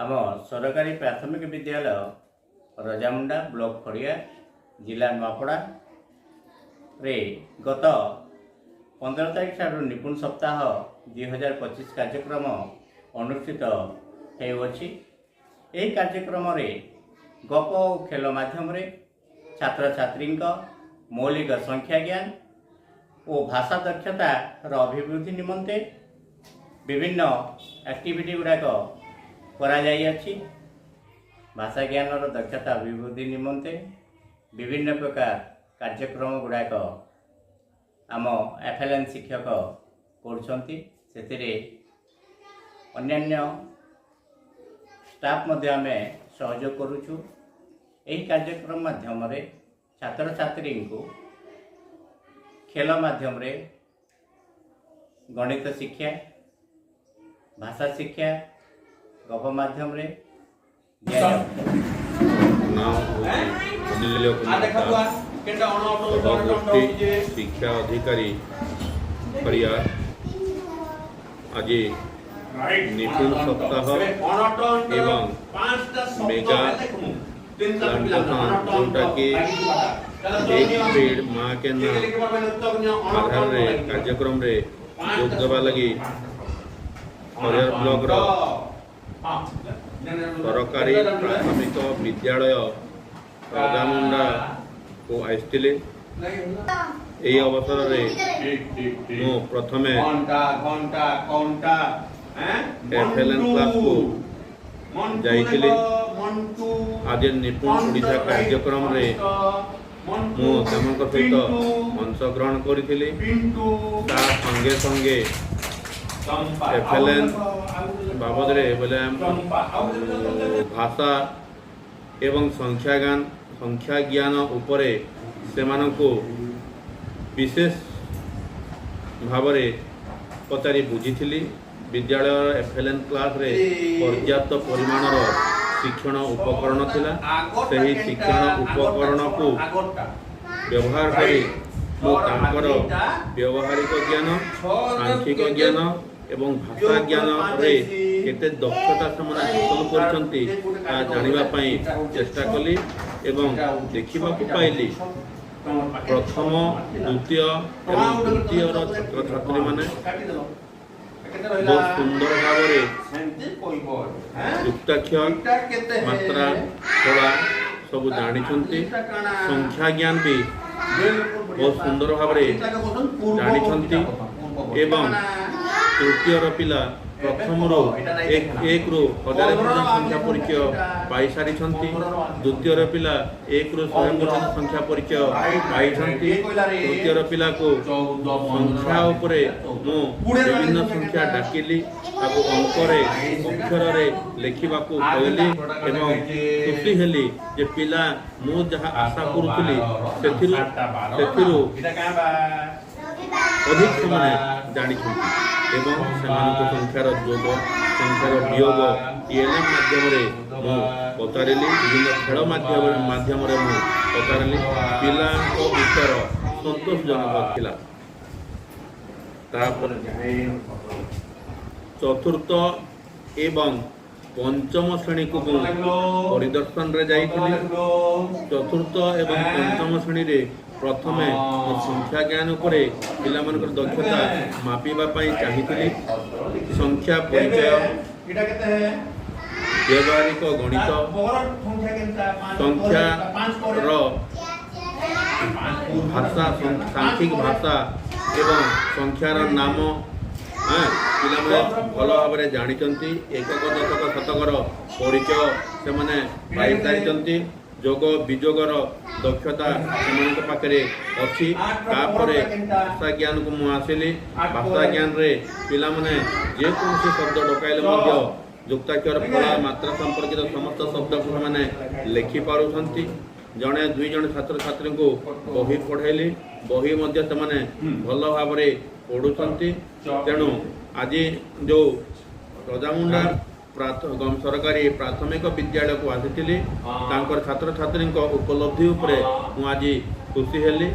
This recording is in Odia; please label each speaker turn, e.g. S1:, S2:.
S1: ଆମ ସରକାରୀ ପ୍ରାଥମିକ ବିଦ୍ୟାଳୟ, ରଜାମୁଣ୍ଡା, ବ୍ଲକ ଖଡ଼ିଆ, ଜିଲ୍ଲା ନୂଆପଡ଼ାରେ ଗତ 15 ତାରିଖ ଠାରୁ ନିପୁଣ ସପ୍ତାହ 2025 କାର୍ଯ୍ୟକ୍ରମ ଅନୁଷ୍ଠିତ ହେଉଅଛି। ଏହି କାର୍ଯ୍ୟକ୍ରମରେ ଗପ ଓ ଖେଳ ମାଧ୍ୟମରେ ଛାତ୍ରଛାତ୍ରୀଙ୍କ ମୌଳିକ ସଂଖ୍ୟା ଜ୍ଞାନ ଓ ଭାଷା ଦକ୍ଷତାର ଅଭିବୃଦ୍ଧି ନିମନ୍ତେ ବିଭିନ୍ନ ଆକ୍ଟିଭିଟି ଗୁଡ଼ାକ କରାଯାଇଅଛି। ଭାଷା ଜ୍ଞାନର ଦକ୍ଷତା ଅଭିବୃଦ୍ଧି ନିମନ୍ତେ ବିଭିନ୍ନ ପ୍ରକାର କାର୍ଯ୍ୟକ୍ରମ ଗୁଡ଼ାକ ଆମ ଏଫ୍ ଏଲ୍ ଏନ୍ ଶିକ୍ଷକ କରୁଛନ୍ତି। ସେଥିରେ ଅନ୍ୟାନ୍ୟ ଷ୍ଟାଫ୍ ମଧ୍ୟ ଆମେ ସହଯୋଗ କରୁଛୁ। ଏହି କାର୍ଯ୍ୟକ୍ରମ ମାଧ୍ୟମରେ ଛାତ୍ରଛାତ୍ରୀଙ୍କୁ ଖେଳ ମାଧ୍ୟମରେ ଗଣିତ ଶିକ୍ଷା, ଭାଷା ଶିକ୍ଷା ଗପ ମାଧ୍ୟମରେ ଦିଆଯାଉଛି।
S2: ନାମ ହେଉଛି ଅନିଲ କୁମାର ଦାସ, ସହଗୋଷ୍ଠୀ ଶିକ୍ଷା ଅଧିକାରୀ, ଖରିଆର। ଆଜି ନିପୁଣ ସପ୍ତାହ ଏବଂ ମେଗା ପ୍ଲାଣ୍ଟେସନ୍, ଯେଉଁଟାକି "ଏକ ପେଡ଼ ମା କେ ନାମ" ଆଧାରରେ କାର୍ଯ୍ୟକ୍ରମରେ ଯୋଗ ଦେବା ଲାଗି ଖରିଆର ବ୍ଲକର ସରକାରୀ ପ୍ରାଥମିକ ବିଦ୍ୟାଳୟ ରଜାମୁଣ୍ଡାକୁ ଆସିଥିଲି। ଏହି ଅବସରରେ ମୁଁ ପ୍ରଥମେ
S3: ଘଣ୍ଟା, ଘଣ୍ଟା, କଣ୍ଟା।
S2: ଏଫ୍ ଏଲ୍ ଏନ୍ କ୍ଲାସକୁ ଯାଇଥିଲି।
S3: ମଣ୍ଟୁ।
S2: ଆଜି ନିପୁଣ ଓଡ଼ିଶା କାର୍ଯ୍ୟକ୍ରମରେ ମୁଁ ସେମାନଙ୍କ ସହିତ ଅଂଶଗ୍ରହଣ କରିଥିଲି।
S3: ପିଣ୍ଟୁ।
S2: ତା ସଙ୍ଗେ ସଙ୍ଗେ
S3: ଚମ୍ପା।
S2: ଏଫ୍ ଏଲ୍ ଏନ୍ ବାବଦରେ ବୋଲେ
S3: ଚମ୍ପା।
S2: ଭାଷା ଏବଂ ସଂଖ୍ୟା ଜ୍ଞାନ ଉପରେ ସେମାନଙ୍କୁ ବିଶେଷ ଭାବରେ ପଚାରି ବୁଝିଥିଲି। ବିଦ୍ୟାଳୟର ଏଫ୍ ଏଲ୍ ଏନ୍ କ୍ଲାସରେ ପର୍ଯ୍ୟାପ୍ତ ପରିମାଣର ଶିକ୍ଷଣ ଉପକରଣ ଥିଲା। ସେହି ଶିକ୍ଷଣ ଉପକରଣକୁ ବ୍ୟବହାର କରି ମୁଁ ତାଙ୍କର ବ୍ୟବହାରିକ ଜ୍ଞାନ, ସାଂଖ୍ୟିକ ଜ୍ଞାନ ଏବଂ ଭାଷା ଜ୍ଞାନରେ କେତେ ଦକ୍ଷତା ସେମାନେ ହାସଲ କରିଛନ୍ତି, ତାହା ଜାଣିବା ପାଇଁ ଚେଷ୍ଟା କଲି ଏବଂ ଦେଖିବାକୁ ପାଇଲି, ପ୍ରଥମ, ଦ୍ୱିତୀୟ ଏବଂ ତୃତୀୟର ଛାତ୍ରଛାତ୍ରୀମାନେ ବହୁତ ସୁନ୍ଦର ଭାବରେ
S3: ସେମିତି କହିବ।
S2: ଯୁକ୍ତାକ୍ଷର, ମାତ୍ରା, ଫଳା ସବୁ ଜାଣିଛନ୍ତି। ସଂଖ୍ୟା ଜ୍ଞାନ ବି ବହୁତ ସୁନ୍ଦର ଭାବରେ ଜାଣିଛନ୍ତି ଏବଂ ତୃତୀୟର ପିଲା ପ୍ରଥମରୁ 1ରୁ 1000 ପର୍ଯ୍ୟନ୍ତ ସଂଖ୍ୟା ପରିଚୟ ପାଇସାରିଛନ୍ତି। ଦ୍ୱିତୀୟର ପିଲା 1ରୁ 100 ପର୍ଯ୍ୟନ୍ତ ସଂଖ୍ୟା ପରିଚୟ ପାଇଛନ୍ତି। ତୃତୀୟର ପିଲାକୁ ସଂଖ୍ୟା ଉପରେ ମୁଁ ବିଭିନ୍ନ ସଂଖ୍ୟା ଡାକିଲି, ତାକୁ ଅଙ୍କରେ, ଅକ୍ଷରରେ ଲେଖିବାକୁ କହିଲି ଏବଂ ଖୁସି ହେଲି ଯେ ପିଲା ମୁଁ ଯାହା ଆଶା କରୁଥିଲି, ସେଥିରୁ ଅଧିକ ସେମାନେ ଜାଣିଛନ୍ତି ଏବଂ ସେମାନଙ୍କୁ ସଂଖ୍ୟାର ଯୋଗ, ସଂଖ୍ୟାର ବିୟୋଗ ଟିଏଲ୍ଏମ୍ ମାଧ୍ୟମରେ ମୁଁ ପଚାରିଲି। ବିଭିନ୍ନ ଖେଳ ମାଧ୍ୟମରେ ମୁଁ ପଚାରିଲି। ପିଲାଙ୍କ ଉତ୍ତର ସନ୍ତୋଷଜନକ ଥିଲା। ତାପରେ ଚତୁର୍ଥ ଏବଂ ପଞ୍ଚମ ଶ୍ରେଣୀକୁ ମୁଁ ପରିଦର୍ଶନରେ ଯାଇଥିଲି। ଚତୁର୍ଥ ଏବଂ ପଞ୍ଚମ ଶ୍ରେଣୀରେ ପ୍ରଥମେ ମୁଁ ସଂଖ୍ୟା ଜ୍ଞାନ ଉପରେ ପିଲାମାନଙ୍କର ଦକ୍ଷତା ମାପିବା ପାଇଁ ଚାହିଁଥିଲି। ସଂଖ୍ୟା ପରିଚୟ,
S3: ଏଇଟା କେତେ?
S2: ବ୍ୟବହାରିକ ଗଣିତ, ସଂଖ୍ୟାର ଭାଷା, ସାଂଖ୍ୟିକ ଭାଷା ଏବଂ ସଂଖ୍ୟାର ନାମ ପିଲାମାନେ ଭଲ ଭାବରେ ଜାଣିଛନ୍ତି। ଏକକ, ଦଶକ, ଶତକର ପରିଚୟ ସେମାନେ ପାଇସାରିଛନ୍ତି। ଯୋଗ ବିଯୋଗର ଦକ୍ଷତା ସେମାନଙ୍କ ପାଖରେ ଅଛି। ତାପରେ ଭାଷା ଜ୍ଞାନକୁ ମୁଁ ଆସିଲି। ଭାଷା ଜ୍ଞାନରେ ପିଲାମାନେ ଯେକୌଣସି ଶବ୍ଦ ଡକାଇଲେ ମଧ୍ୟ ଯୁକ୍ତାକ୍ଷର, ଫଳା, ମାତ୍ରା ସମ୍ପର୍କିତ ସମସ୍ତ ଶବ୍ଦକୁ ସେମାନେ ଲେଖିପାରୁଛନ୍ତି। ଜଣେ ଦୁଇ ଜଣ ଛାତ୍ରଛାତ୍ରୀଙ୍କୁ ବହି ପଢ଼ାଇଲି। ବହି ମଧ୍ୟ ସେମାନେ ଭଲ ଭାବରେ ପଢ଼ୁଛନ୍ତି। ତେଣୁ ଆଜି ଯେଉଁ ରଜାମୁଣ୍ଡା ସରକାରୀ ପ୍ରାଥମିକ ବିଦ୍ୟାଳୟକୁ ଆସିଥିଲି, ତାଙ୍କର ଛାତ୍ରଛାତ୍ରୀଙ୍କ ଉପଲବ୍ଧି ଉପରେ ମୁଁ ଆଜି ଖୁସି ହେଲି।